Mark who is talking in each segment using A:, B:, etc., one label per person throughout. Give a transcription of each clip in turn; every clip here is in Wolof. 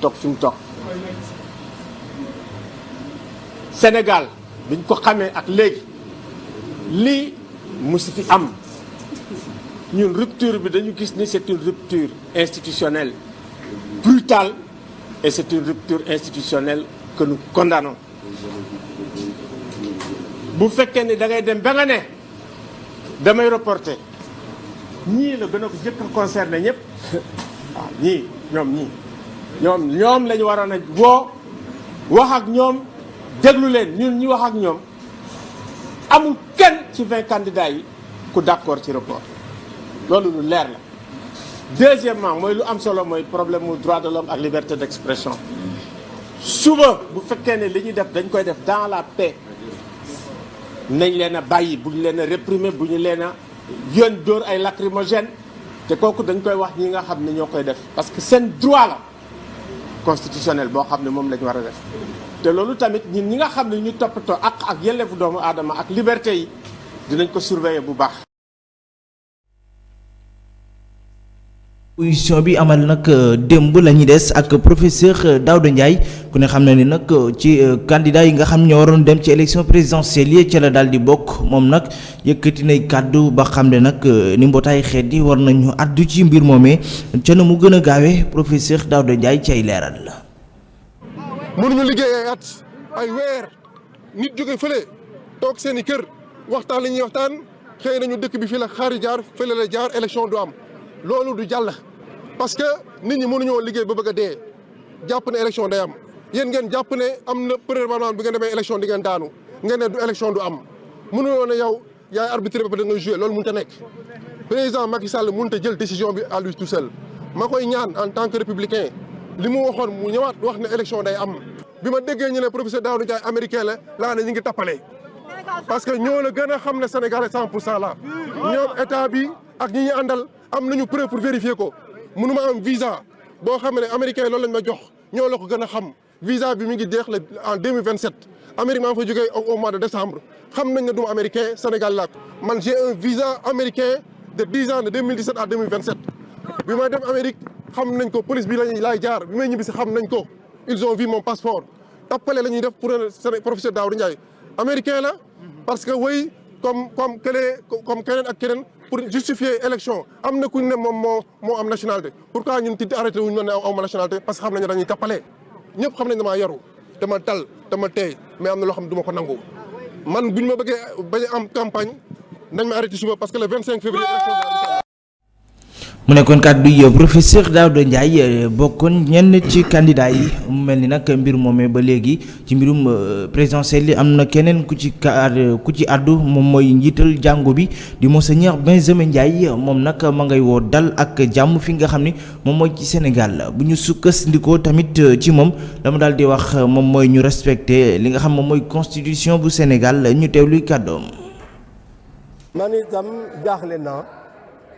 A: toog fi mu toog. Sénégal biñ ko xamee ak léegi lii musu fi am ñun rupture bi dañu gis ni c'est une rupture institutionnelle brutale et c'est une rupture institutionnelle que nous condamnons. bu fekkee ni da ngay dem ba nga ne damay reporter ñii la gën a ko jëkk a concerné ñëpp waaw ñoom la ñu waroon a woo wax ak ñoom déglu leen ñun ñi wax ak ñoom amul kenn ci 20 candidats yi ku d'accord ci report loolu lu leer la. Deuxièmement mooy lu am solo mooy problème mu droit de l'homme ak liberté d'expression suba bu fekkee ne li ñuy def dañ koy def dans la paix nañ leen a bàyyi bu ñu leen a réprimer bu ñu leen a yën dóor ay lacrymogène te kooku dañ koy wax ñi nga xam ne ñoo koy def parce que seen droit la constitutionnel boo xam ne moom la ñu war a def te loolu tamit ñun ñi nga xam ne ñu toppatoo ak yelleefu doomu aadama ak liberté yi dinañ ko surveiller bu baax.
B: position bi amal nag démb la ñuy des ak professeur Daouda Ndiaye ku ne xam na ni nag ci candidat yi nga xam ñoo waroon dem ci élection présidentielle yi ca la daal di bokk moom nag yëkkati nay kàddu ba xam ne nag ni mbootaay xeet yi war nañu àddu ci mbir moomee ca na mu gën a gaawee professeur Daouda Ndiaye ci ay leeral la.
C: mënuñu liggéey ay at ay weer nit jóge fële toog seen i kër waxtaan li ñuy waxtaan xëy nañu dëkk bi fii la xaari jaar fële la jaar élection du am. loolu du jàll parce que nit ñi mënuñoo liggéey ba bëgg a dee jàpp ne élection day am yéen ngeen jàpp ne am na premièrement bi ngeen demee élection di ngeen daanu ngeen ne du élection du am mënuñoo ne yow yaay arbitré ba da nga joué loolu mënut a nekk. président Macky Sall mënut a jël décision bi à lui tout seul ma koy ñaan en tant que républicain li mu waxoon mu ñëwaat wax ne élection day am. bi ma déggee ñu ne professeur Daouda Ndiaye américain la laa ne ñu ngi tappale parce que ñoo la gën a xam ne Sénégal 100% la ñoom état bi ak ñi ñu àndal. am nañu preuve pour vérifier ko mënuma am visa boo xam ne américain loolu lañ ma jox ñoo la ko gën a xam visa bi mi ngi jeex en 2027 Amérique maa ngi fa jógee au mois de décembre xam nañ ne du ma américain Sénégal laa man j'ai un visa américain de 10 ans de 2017 à 2027 bi may dem Amérique xam nañ ko police bi laay jaar bi may ñibbi si xam nañ ko ils ont vu mon passeport tappale la ñuy def pour professeur Daouda Ndiaye américain la parce que way comme keneen ak keneen pour justifier élection am na ku ñu ne moom moo am nationalité pourquoi ñun ti arrêté wuñu ne aw ma nationalité parce que xam nañu dañuy tappale ñëpp xam nañ damaa yaru dama dal dama teey mais am na loo xam ne du ma ko nangu man buñ ma bëggee bañ a am campagne nañ ma arrêté suba parce que le 25 février
B: mu nekkoon kàddu yi professeur Daouda Ndiaye bokkoon ñenn ci candidat yi mu mel ni nag mbir moomee ba léegi ci mbirum présidentiel yi am na keneen ku ci àddu moom mooy njiital jàngu bi di monseigneur Benjamin Ndiaye moom nag ma ngay woo dal ak jàmm fi nga xam ni moom mooy ci Sénégal bu ñu sukkandikoo tamit ci moom dama daal di wax moom mooy ñu respecté li nga xam moom mooy constitution bu Sénégal ñu teewluy kàddoom.
D: man itam jaaxle naa.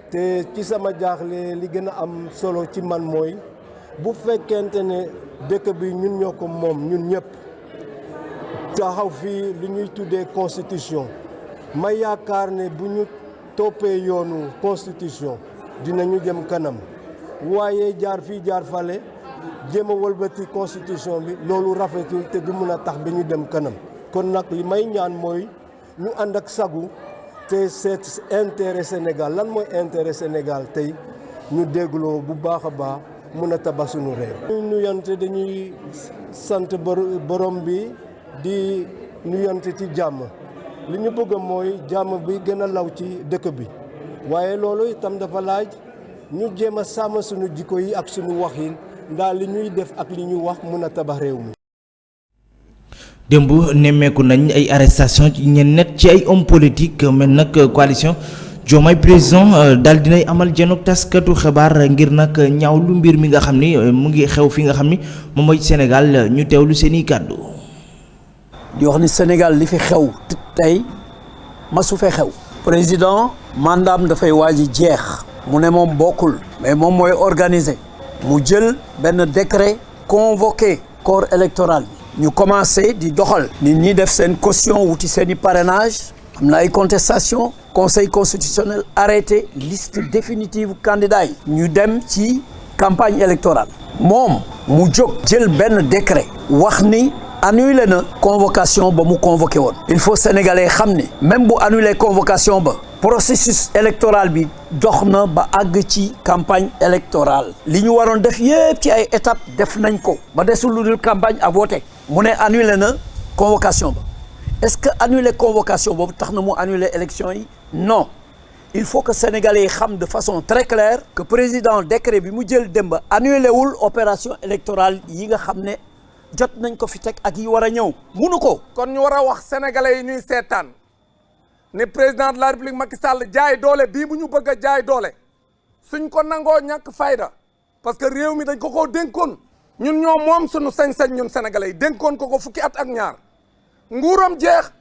D: te ci sama jaaxle li gën a am solo ci man mooy bu fekkente ne dëkk bi ñun ñoo ko moom ñun ñëpp taxaw fii li ñuy tuddee constitution ma yaakaar ne bu ñu toppee yoonu constitution dinañu jëm kanam waaye jaar fii jaar fale jéem a wëlbati constitution bi loolu rafetul te du mun a tax ba ñu dem kanam kon nag li may ñaan mooy ñu ànd ak sagu te seet intérêt Sénégal lan mooy intérêt Sénégal tey ñu dégloo bu baax a baax mun a tabax suñu réew. ñu nuyante dañuy sant borom bi di nuyante ci jàmm li ñu bëgg mooy jàmm bi gën a law ci dëkk bi waaye loolu itam dafa laaj ñu jéem a sàmm suñu jikko yi ak suñu waxin ndax li ñuy def ak li ñu wax mun a tabax réew mi.
B: démb nemmeeku nañ ay arrestation ci ñenn ci ay hommes politiques mel nag coalition Diomaye président daal dinay amal janook taskatu xibaar ngir nag ñaaw lu mbir mi nga xam ni mu ngi xew fi nga xam ni moom mooy Sénégal ñu teewlu seeni kàddu.
E: di wax ni Sénégal li fi xew tey masu fee xew. président mandaam dafay waaji jeex. mu ne moom bokkul. mais moom mooy organiser. mu jël benn décret convoqué corps électoral bi. ñu commencé di doxal. nit ñi def seen caution wuti seen i parrainage am na ay contestation conseil constitutionnel arrêté liste définitive candidat yi. ñu dem ci campagne électorale. moom mu jóg jël benn décret wax ni annulé na convocation ba mu convoqué woon. il faut sénégalais xam ne même bu annulé convocation ba processus électoral bi dox na ba àgg ci campagne électorale li ñu waroon def yépp ci ay étapes def nañ ko ba desul lu dul campagne ak voté mu ne annulé na convocation ba est-ce que annulé convocation boobu tax na mu annulé élection yi non. il faut que sénégalais yi xam de façon très claire que président décret bi mu jël démb annulé wul opération électorale yi nga xam ne jot nañ ko fi teg ak yi war a ñëw munu ko.
F: kon ñu war a wax sénégalais yi ñuy seetaan ne président de la république Macky Sall jaay doole bii bu ñu bëgg a jaay doole suñ ko nangoo ñàkk fayda parce que réew mi dañ ko koo dénkoon ñun ñoo moom suñu sañ-sañ ñun sénégalais yi dénkoon ko fukki at ak ñaar nguuram jeex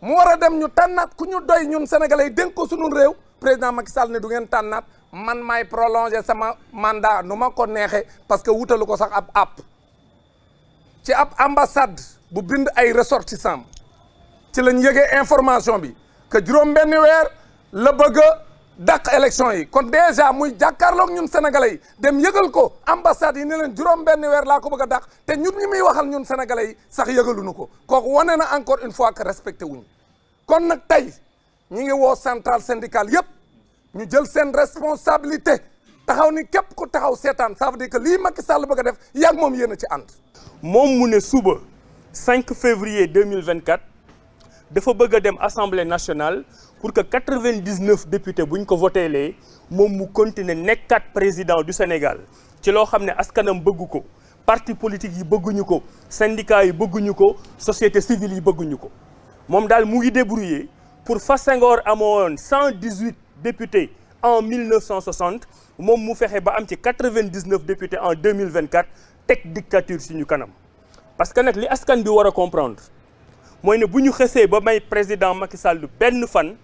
F: mu war a dem ñu tànnaat ku ñu doy ñun sénégalais yi dénk ko suñu réew président Macky Sall ne du ngeen tànnaat man maay prolonger sama mandat nu ma ko neexee parce que wutalu ko sax ab app ci ab ambassade bu bind ay ressortissants ci lañ yëgee information bi que juróom-benni weer la bëgg a dàq élection yi kon déjà muy jàkkaarloog ñun sénégalais yi dem yëgal ko ambassade yi ne leen juróom-benni weer laa ko bëgg a dàq te ñun ñi muy waxal ñun sénégalais yi sax yëgaluñu ko kooku wane na encore une fois que respecté wuñu kon nag tey ñi ngi woo centrale syndicale yépp ñu jël seen responsabilité taxaw ni képp ku taxaw seetaan ça veut dire que lii Macky Sall bëgg a def yàgg moom yéen a ci ànd.
G: moom mu ne suba 5 février 2024 dafa bëgg a dem assemblée nationale pour que 99 députés bu ñu ko voté lee moom mu continuer nekkaat président du Sénégal ci loo xam ne askanam bëggu ko parti politique yi bëgguñu ko syndicat yi bëgguñu ko société civile yi bëgguñu ko moom daal mu ngi débrouiller pour fa Senghor amoon 118 députés en 1960 moom mu fexe ba am ci 99 députés en 2024 teg dictature suñu kanam parce que nag li askan bi war a comprendre mooy ne bu ñu xesee ba may président Macky Sall benn fan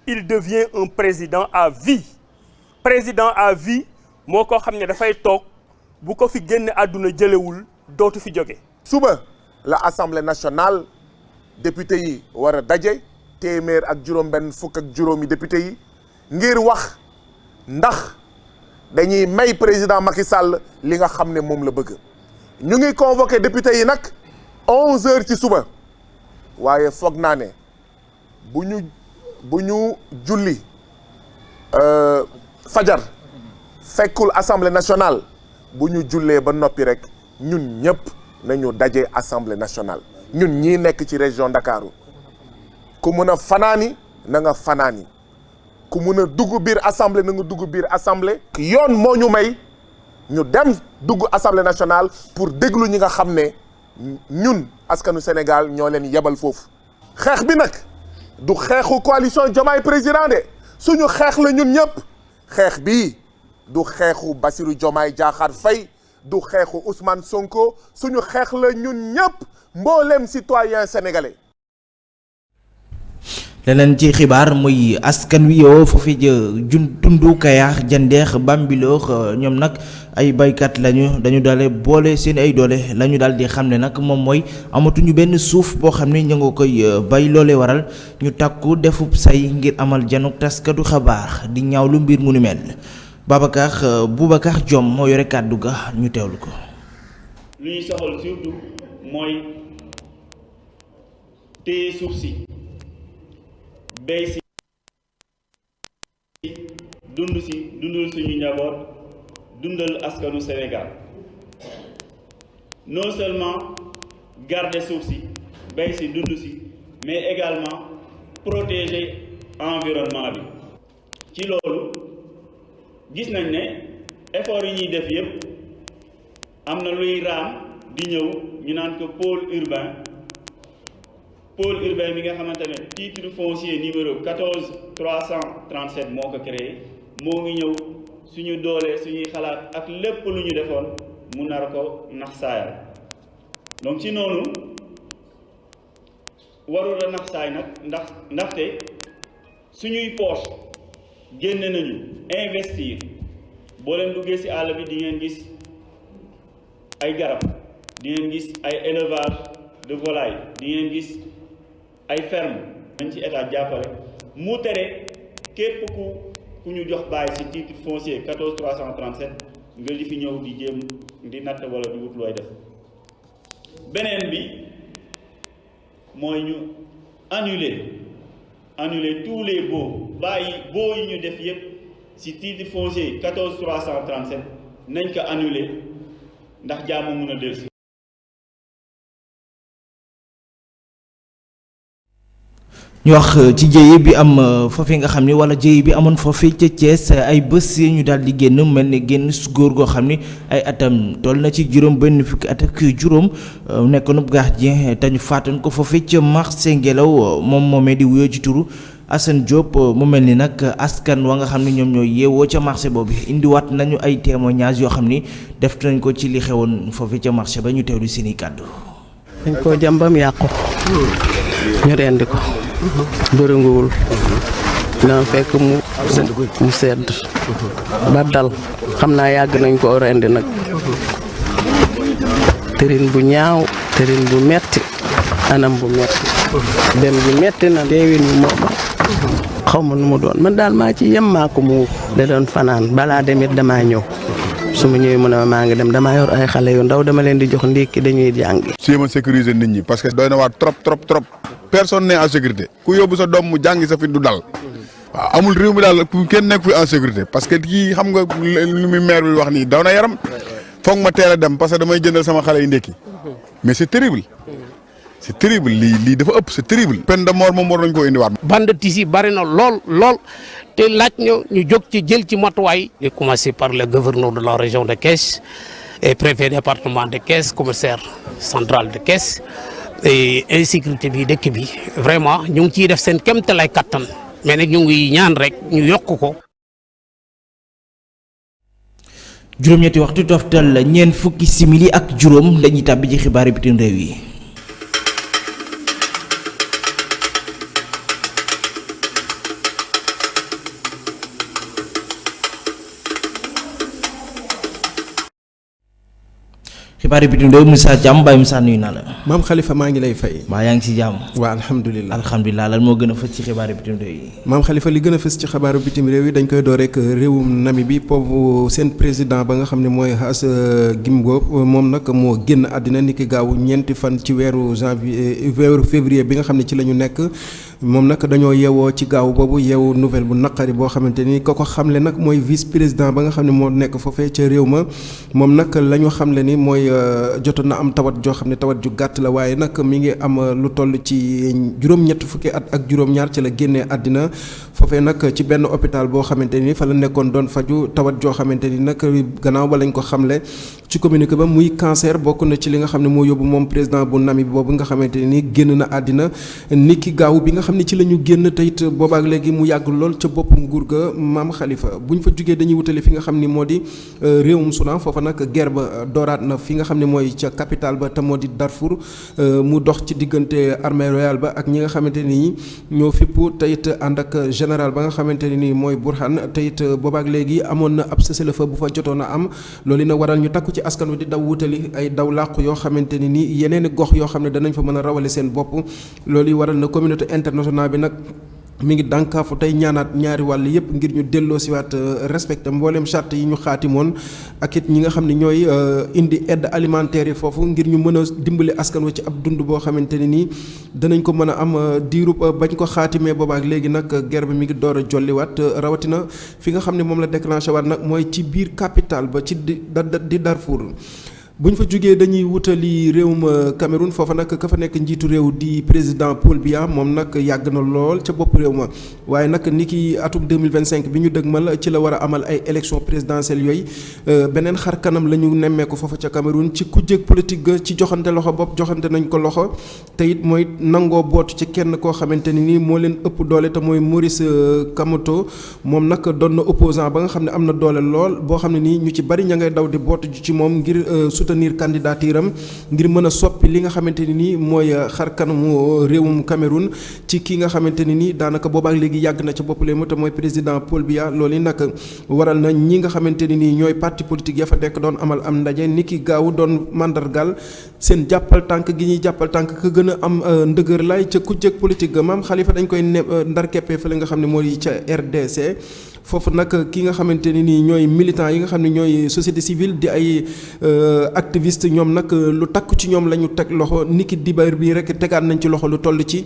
G: il devient un président à vie président à vie moo ko xam ne dafay toog bu ko fi génn àdduna jëlewul dootu fi jóge.
H: suba la assemblée nationale député yi war a daje téeméer ak juróom-benn fukk ak juróomi député yi ngir wax ndax dañuy may président Macky Sall li nga xam ne moom la bëgg. ñu ngi convoqué député yi nag 11h ci suba waaye foog naa ne bu ñu julli fajar fekkul assemblée nationale bu ñu jullee ba noppi rek ñun ñëpp nañu daje assemblée nationale ñun ñii nekk ci région Ndakaaru ku mën a fanaani na nga fanaani ku mën a dugg biir assemblée na nga dugg biir assemblée. yoon moo ñu may ñu dem dugg assemblée nationale pour déglu ñi nga xam ne ñun askanu Sénégal ñoo leen yebal foofu. xeex bi nag du xeexu coalition Diomaye président de suñu xeex la ñun ñëpp xeex bii du xeexu Bassirou Diomaye Diakhar Faye du xeexu Ousmane Sonko suñu xeex la ñun ñëpp mboolem citoyen sénégalais.
B: leneen ci xibaar muy askan wi yow foofu tundu Kayaax Jandeex Bambilor ñoom nag ay baykat lañu dañu daal boole seen ay doole lañu daal di xam ne nag moom mooy amatuñu benn suuf boo xam ne ñu nga koy bay loolee waral ñu takku defub say ngir amal januk taskatu xabaar di ñaawlu mbir mu nu mel Boubacar Diom moo yore kàddu ga ñu teewlu ko.
I: lu ñuy soxal surtout mooy téye suuf si béy si dundal suñu njaboot dundal askanu Sénégal non seulement garder suuf si béy si dund si mais également protéger environnement bi ci loolu gis nañ ne effort yi ñuy def yépp am na luy raam di ñëw ñu naan ko pôle urbain bi nga xamante ne titre foncier numéro 14337 moo ko créé moo ngi ñëw suñu doolee suñuy xalaat ak lépp lu ñu defoon mu nar ko nax saayal donc ci noonu warul a nax saay nag ndaxte suñuy poche génne nañu investir boo leen duggee ci àll bi di ngeen gis ay garab di ngeen gis ay élevage de volaille di ngeen gis ay ferme nañ ci état jàppale mu tere képp ku ñu jox bàyyi ci titre foncier 14337 nga di fi ñëw di jéem di natt wala di wut looy def. beneen bi mooy ñu annuler tous les baux bàyyi baux yi ñu def yépp ci titre foncier 14337 nañ ko annuler ndax jàmm mun a dellusi.
B: ñu wax ci jéye bi am foofee nga xam ni wala jéye bi amoon foofee ca Thiès ay bés yi ñu daal di génn mel ni génn su góor goo xam ni ay atam toll na ci juróom benn fukki at ak juróom nekkoon gardien te ñu faatoon ko foofee ca marché Ngelaw moom moomee di wuyoo ci turu Assane Diop mu mel ni nag askan wa nga xam ne ñoom ñooy yeewoo ca marché boobu indiwaat nañu ay témoignages yoo xam ni def nañ ko ci li xewoon foofee ca marché ba ñu teewlu seeni kàddu.
J: dañ koo jàmbam yàqu ñu rendi ko bëringuwul dina fekk mu sedd ba dal xam naa yàgg nañ ko rendi nag tërin bu ñaaw tërin bu metti anam bu metti dem bi metti na deewin mu moom xaw ma nu mu doon man daal maa ci yem maa ko mu da doon fanaan balaa demit damaa ñëw su ma ñëwee mu ne maa ngi dem damaa yor ay xale yu ndaw dama leen di jox ndékki dañuy jàngi.
K: jéem a sécuriser nit ñi parce que doy na waat trop personne n'est en sécurité ku yóbbu sa doom mu jàngi sa fit du dal waaw amul réew mi daal kenn nekk fi en sécurité parce que kii xam nga lu muy maire bi wax nii daw na yaram foog ma teel a dem parce que damay jëndal sama xale yi ndékki mais c'est terrible lii dafa ëpp c'est terrible. peine de mort moom war nañ koo indiwaat.
L: banditisme yi bari na lool te laaj ñu jóg ci jël ci matuwaay. di commencer par le gouverneur de la région de Thiès et préfet département de Thiès commissaire central de Thiès et insécurité bi dëkk bi vraiment ñu ngi ciy def seen kéemtalaay kattan mais nag ñu ngi ñaan rek ñu yokk ko.
B: juróom-ñetti waxtu toftal ñeent fukki simili ak juróom dañuy tàbbi ci xibaari bitim réew yi. xibaari bitim réew Moussa Thiam Baye Moussa nuyu naa la.
M: maam Khalifa maa ngi lay fay.
B: maa yaa ngi ci jàmm.
M: waa alhamdulilah
B: lan moo gën a fës ci xibaaru bitim réew yi.
M: maam Khalifa li gën a fës ci xibaaru bitim réew yi dañ koy door rek réewum Namibie boobu seen président ba nga xam ne mooy Hage Geingob moom nag moo génn àddina niki gaaw ñeenti fan ci weeru février bi nga xam ne ci la ñu nekk moom nag dañoo yeewoo ci gaaw boobu yeewu nouvelle bu naqari boo xamante ni ko xamle nag mooy vice président ba nga xam ne moo nekk foofee ca réew ma moom nag la ñu xamle ni mooy jotoon na am tawat joo xam ne tawat ju gàtt la waaye nag mi ngi am lu toll ci juróom-ñett fukki at ak juróom-ñaar ci la génnee àddina foofee nag ci benn hôpital boo xamante ni fa la nekkoon doon faju tawat joo xamante ni nag gannaaw ba lañ ko xamle ci communiqué ba muy cancer bokk na ci li nga xam ne moo yóbbu moom président bu Namibie boobu nga xamante ni génn na àddina niki gaaw bi nga xam ne ci la ñu génn teyit boobaak léegi mu yàgg lool ca bopp nguur ga maam Khalifa bu ñu fa jugee dañuy wutale fi nga xam ni moo di réewum Soudan foofa nag guerre ba dooraat na fi nga xam ne mooy ca capitale ba te moo di Darfour mu dox ci diggante armée royale ba ak ñi nga xamante ni ñoo fippu teyit ànd ak général ba nga xamante ni mooy Burhan teyit boobaak léegi amoon na ab cessez-le-feu bu fa jotoon a am loolu na waral ñu takku ci askan wi di daw wutali ay daw làqu yoo xamante ni yeneen gox yoo xam ne danañ fa mën a rawale seen bopp loolu waral na communauté internationale bi nag mi ngi dànkaafu tey ñaanaat ñaari wàll yëpp ngir ñu delloo siwaat respecté mboolem charte yi ñu xaatimoon ak it ñi nga xam ne ñooy indi aide alimentaire yi foofu ngir ñu mën a dimbali askan wa ci ab dund boo xamante ne nii danañ ko mën a am diirub bañ ko xaatimee boobaak léegi nag guerre bi mi ngi door a jolliwaat rawatina fi nga xam ne moom la déclenché waat nag mooy ci biir capitale ba ci di Darfour. bu ñu fa jógee dañuy wutali réewum Cameroun foofa nag ka fa nekk njiitu réew di président Paul Biya moom nag yàgg na lool ca bopp réew ma waaye nag ni ki atum 2025 bi ñu dëgmal ci la war a amal ay élection présidentielle yooyu beneen xar kanam la ñu nemmeeku foofa ca Cameroun ci kujjeeg politique ga ci joxante loxo bopp joxante nañ ko loxo te it mooy nangoo bootu ci kenn koo xamante ni nii moo leen ëpp doole te mooy Maurice Kamto moom nag doon na opposant ba nga xam ne am na doole lool boo xam ne nii ñu ci bari ña ngay daw di bootu ci moom ngir soutenir candidature am ngir mën a soppi li nga xamante ni nii mooy xar kanamu réewum Cameroun ci ki nga xamante ni nii daanaka boobaak léegi yàgg na ca bopp leen te mooy président Paul Biya loolu nag waral na ñi nga xamante ni nii ñooy parti politique ya fa nekk doon amal am ndaje ni ki gaaw doon mandargal seen jàppal tànk gi ñuy jàppal tànk ka gën a am ndëgër lay ca kujjeg politique ga maam Khalifa dañ koy ndar keppee fa la nga xam ne mooy ca RDC foofu nag ki nga xamante ne nii ñooy militants yi nga xam ne ñooy société civile di ay activiste ñoom nag lu takk ci ñoom la ñu teg loxo niki dibeer bi rek tegaat nañ ci loxo lu toll ci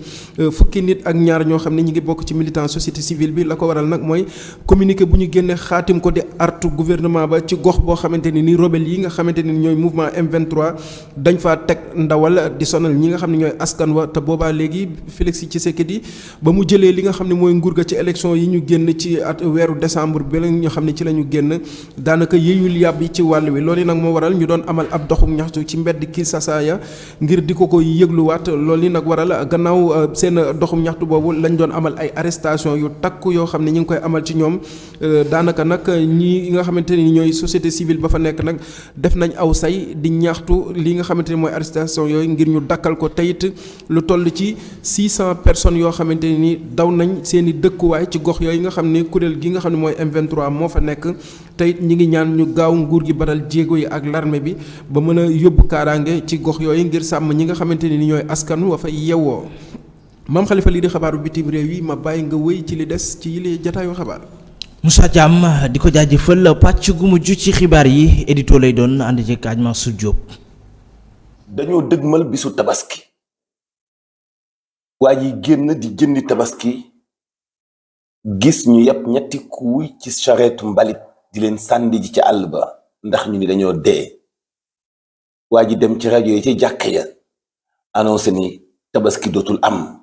M: fukki nit ak ñaar ñoo xam ne ñi ngi bokk ci militant société civile bi. la ko waral nag mooy communiqué bu ñu génne xaatim ko di artu gouvernement ba ci gox boo xamante ne ni rebelle yi nga xamante ne ñooy mouvement M23 dañ faa teg ndawal di sonal ñi nga xam ne ñooy askan wa te boobaa léegi Félix Tshisekedi ba mu jëlee li nga xam ne mooy nguur ga ci élection yi ñu génn ci at weeru décembre bi la ñu xam ne ci la ñu génn daanaka yeyul yàbb yi ci wàll wi loolu nag moo waral ñu doon amal ab doxum ñaxtu ci mbedd Kinshasa ya ngir di ko yëgluwaat loolu nag waral gannaaw seen doxum ñaxtu boobu lañ doon amal ay arrestation yu takku yoo xam ne ñi ngi koy amal ci ñoom daanaka nag ñi nga xamante ni ñooy société civile ba fa nekk nag def nañ aw say di ñaxtu li nga xamante ni mooy arrestation yooyu ngir ñu dakkal ko teyit lu toll ci 600 personnes yoo xamante ni daw nañ seen i dëkkuwaay ci gox yooyu nga xam ne kuréel gi nga xam ne mooy M23 moo fa nekk teyit ñi ngi ñaan ñu gaaw nguur gi baral jéego yi ak l'armée bi ba mën a yóbbu kaaraange ci gox yooyu ngir sàmm ñi nga xamante ni ñooy askan wa fa yewwoo Maam Khalifa lii di xabaaru bitim réew yi ma bàyyi nga wéy ci li des ci yile jataayu xabaar.
B: Moussa Thiam di ko jaajëfal pàcc gu mujj ci xibaar yi édito lay doon ànd ci Kaaj Mansour Diop.
N: dañoo dëgmal bisu tabaski waa ji génn di jëndi tabaski gis ñu yàpp ñetti kuuy ci charrette mbalit di leen sànni ji ci àll ba ndax ñu ni dañoo dee waa ji dem ci rajo yi ci jàkka ya annoncé ni tabaski dootul am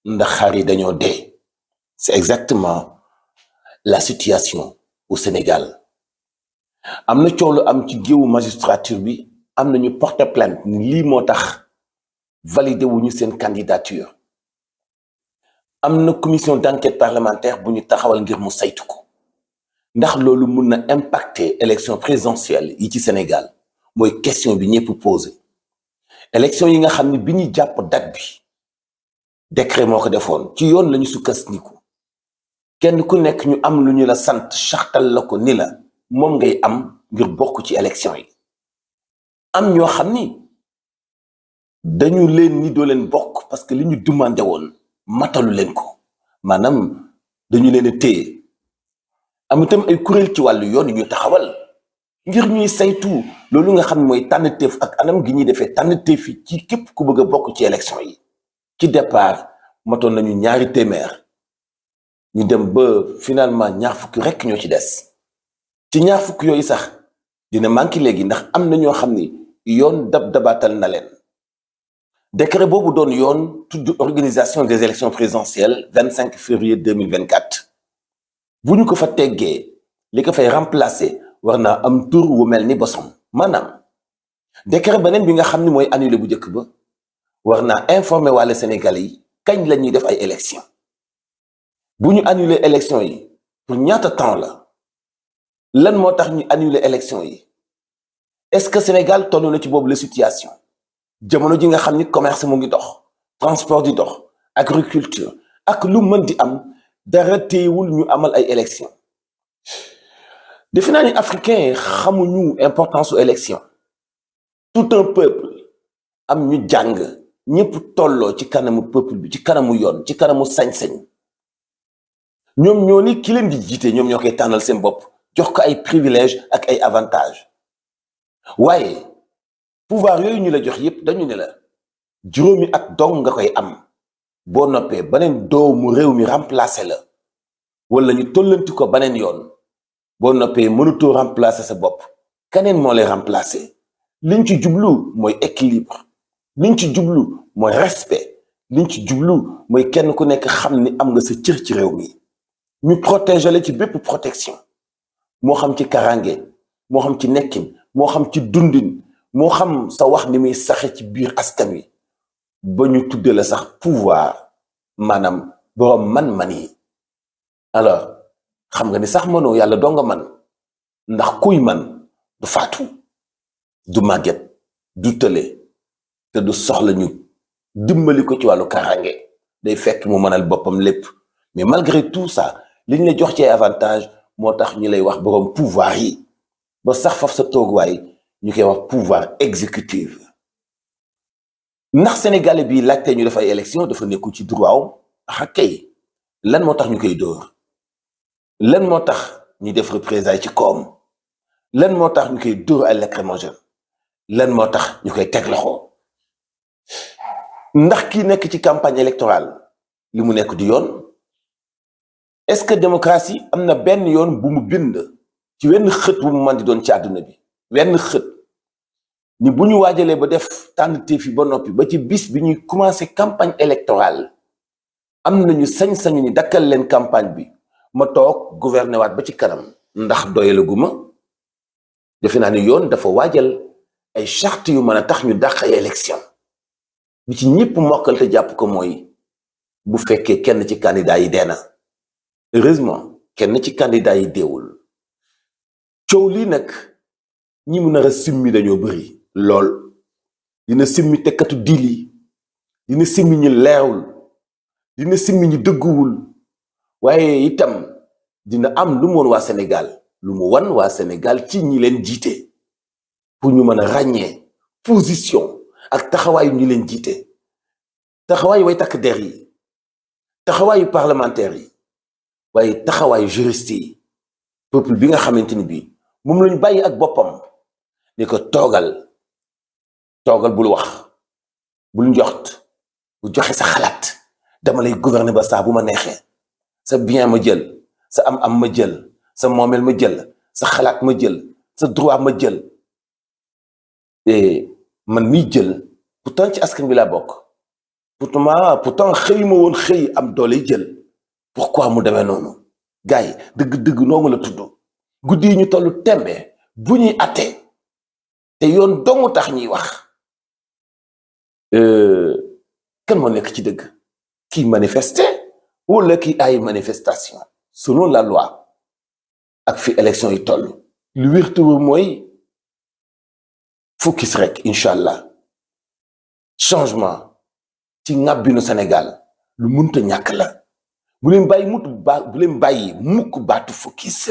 N: ndax xar yi dañoo dee. C'est exactement la situation au Sénégal am na coow lu am ci géewu magistrature bi am na ñu porter plainte ni lii moo tax validé wuñu seen candidature am na commission d'enquête parlementaire bu ñu taxawal ngir mu saytu ko ndax loolu mun na impacter élection présidentielle yi ci Sénégal mooy question bi ñëpp posé élection yi nga xam ne bi ñuy jàpp date bi décret moo ko defoon ci yoon lañu sukkandiku kenn ku nekk ñu am lu ñu la sant chartal la ko ni la moom ngay am ngir bokk ci élection yi am ñoo xam ni dañu leen ni doo leen bokk parce que li ñu demandé woon matalu leen ko maanaam dañu leen a téye am itam ay kuréel ci wàllu yoon yu ñu taxawal ngir ñuy saytu loolu nga xam ne mooy tànneteef ak anam gi ñuy defee tànneteef yi ci képp ku bëgg a bokk ci élection yi ci départ matoon nañu 200 téeméer ñu dem ba finalement 20 fukki rekk ñoo ci des ci 20 fukki yooyu sax dina manqué léegi ndax am na ñoo xam ni yoon dabaatal na leen décret boobu doon yoon tudd organisation des élections présidentielles 25 février 2024 bu ñu ko fa teggee li ko fay remplacer war naa am tur wu mel ni bosom maanaam décret beneen bi nga xam ni mooy annulé bu njëkk ba war naa informer wàlle Sénégalais yi kañ la ñuy def ay élections bu ñu annulé élections yi pour ñaata temps la lan moo tax ñu annulé élections yi est-ce que Sénégal toll na ci boobu la situation jamono ji nga xam ni commerce mu ngi dox transport di dox agriculture ak lu mën di am dara téewul ñu amal ay élections defe naa ni africain xamuñu importance su élection tout un peuple am ñu jàng ñëpp tolloo ci kanamu peuple bi ci kanamu yoon ci kanamu sañ-sañ ñoom ñoo ni ki leen di jiite ñoom ñoo koy tànnal seen bopp jox ko ay privilèges ak ay avantages waaye pouvoir yooyu ñu la jox yépp dañu ne la juróomi at dong nga koy am boo noppee beneen doomu réew mi remplacer la wala ñu tollanti ko beneen yoon boo noppee mënutoo remplacer sa bopp keneen moo lay remplacer liñ ci jublu mooy équilibre liñ ci jublu mooy respect liñ ci jublu mooy kenn ku nekk xam ni am nga sa cër ci réew mi ñu protéger la ci bépp protection moo xam ci karange moo xam ci nekkin moo xam ci dundin moo xam sa wax ni muy saxe ci biir askan wi ba ñu tudde la sax pouvoir maanaam boroom man-man yi alors xam nga ni sax mënoo yàlla doo nga man ndax kuy man du faatu du màgget du tële te du soxla ñu dimbali ko ci wàllu karange day fekk mu mënal boppam lépp mais malgré tout ça li ñu la jox ci avantage moo tax ñu lay wax boroom pouvoir yi ba sax faf sa tooguwaay ñu koy wax pouvoir exécutif ndax sénégalais bi laajtee ñu def ay élection dafa nekkul ci droit am ah kay lan moo tax ñu koy dóor lan moo tax ñuy def représailles ci koom lan moo tax ñu koy dóor ay lacrymogène lan moo tax ñu koy teg loxo ndax kii nekk ci campagne électorale li mu nekk du yoon est-ce que démocratie am na benn yoon bu mu bind ci wenn xët bu mu mën di doon ci àdduna bi wenn xët ni bu ñu waajalee ba def tànn-téef yi ba noppi ba ci bis bi ñuy commencé campagne électorale am nañu sañ-sañu ni dakkal leen campagne bi ma toog gouverner waat ba ci kanam ndax doyalaguma defe naa ni yoon dafa waajal ay charte yu mën a tax ñu dàq ay élection bi ci ñëpp mokkal te jàpp ko mooy bu fekkee kenn ci candidat yi dee na heureusement kenn ci candidat yi deewul coow lii nag ñi mu nar a simmi dañoo bëri lool dina simmi tekkatu diil yi dina simmi ñu leerul dina simmi ñu dëgguwul waaye itam dina am lu mu woon waa Sénégal lu mu wan waa Sénégal ci ñi leen jiite pour ñu mën a ràññee position ak taxawaayu ñi leen jiite taxawaayu way takk der yi taxawaayu parlementaire yi waaye taxawaayu juriste yi peuple bi nga xamante ni bii moom lañu bàyyi ak boppam ni ko toogal bul wax bul njoxt bu joxe sa xalaat dama lay gouverner ba saa bu ma neexee sa bien ma jël sa am ma jël sa moomeel ma jël sa xalaat ma jël sa droit ma jël et man miy jël pourtant ci askan bi laa bokk pourtant xëy ma woon xëy am doole jël pourquoi mu demee noonu gars yi dëgg-dëgg noonu la tudd guddi yi ñu tollu tembe bu ñuy attee te yoon dongu tax ñuy wax kan moo nekk ci dëgg kii manifester wala kii ay manifestation selon la loi ak fi élection yi toll lu wértu mooy focus rek incha allah changement ci ngàbbinu Sénégal lu munta ñàkk la bu leen bàyyi mukk baatu focus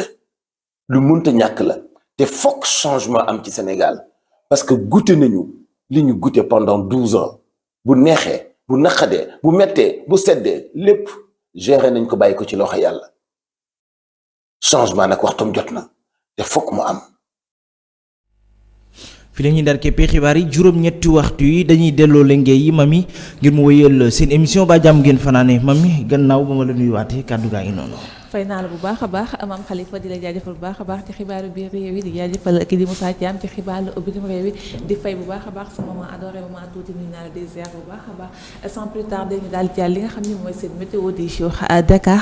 N: lu munta ñàkk la te fokk changement am ci Sénégal parce que goûté nañu li ñu goûté pendant 12 ans bu neexee bu naqadee bu mettee bu seddee lépp géré nañ ko bàyyi ko ci loxo yàlla changement nag waxtam jot na te fokk mu am.
B: fi la ñuy dar képpee xibaar yi juróom-ñetti waxtu yi dañuy delloo lengee yi mami ngir mu wéyal seen émission ba jàmm ngeen fanaane mami gannaaw ba ma la nuyuwaatee kàddu gaa ngi noonu.
O: fay naa la bu baax a baax Mame Khalifa di la jaajëfal bu baax a baax ci xibaaru biir réew yi di jaajëfal kii di Moussa Thiam ci xibaaru bitim réew yi di fay bu baax a baax sa maman adoré maman tuuti nuyu naa la des ziar bu baax a baax sans plus tarder ñu daal di jàll li nga xam ne mooy seen météo des jours à Dakar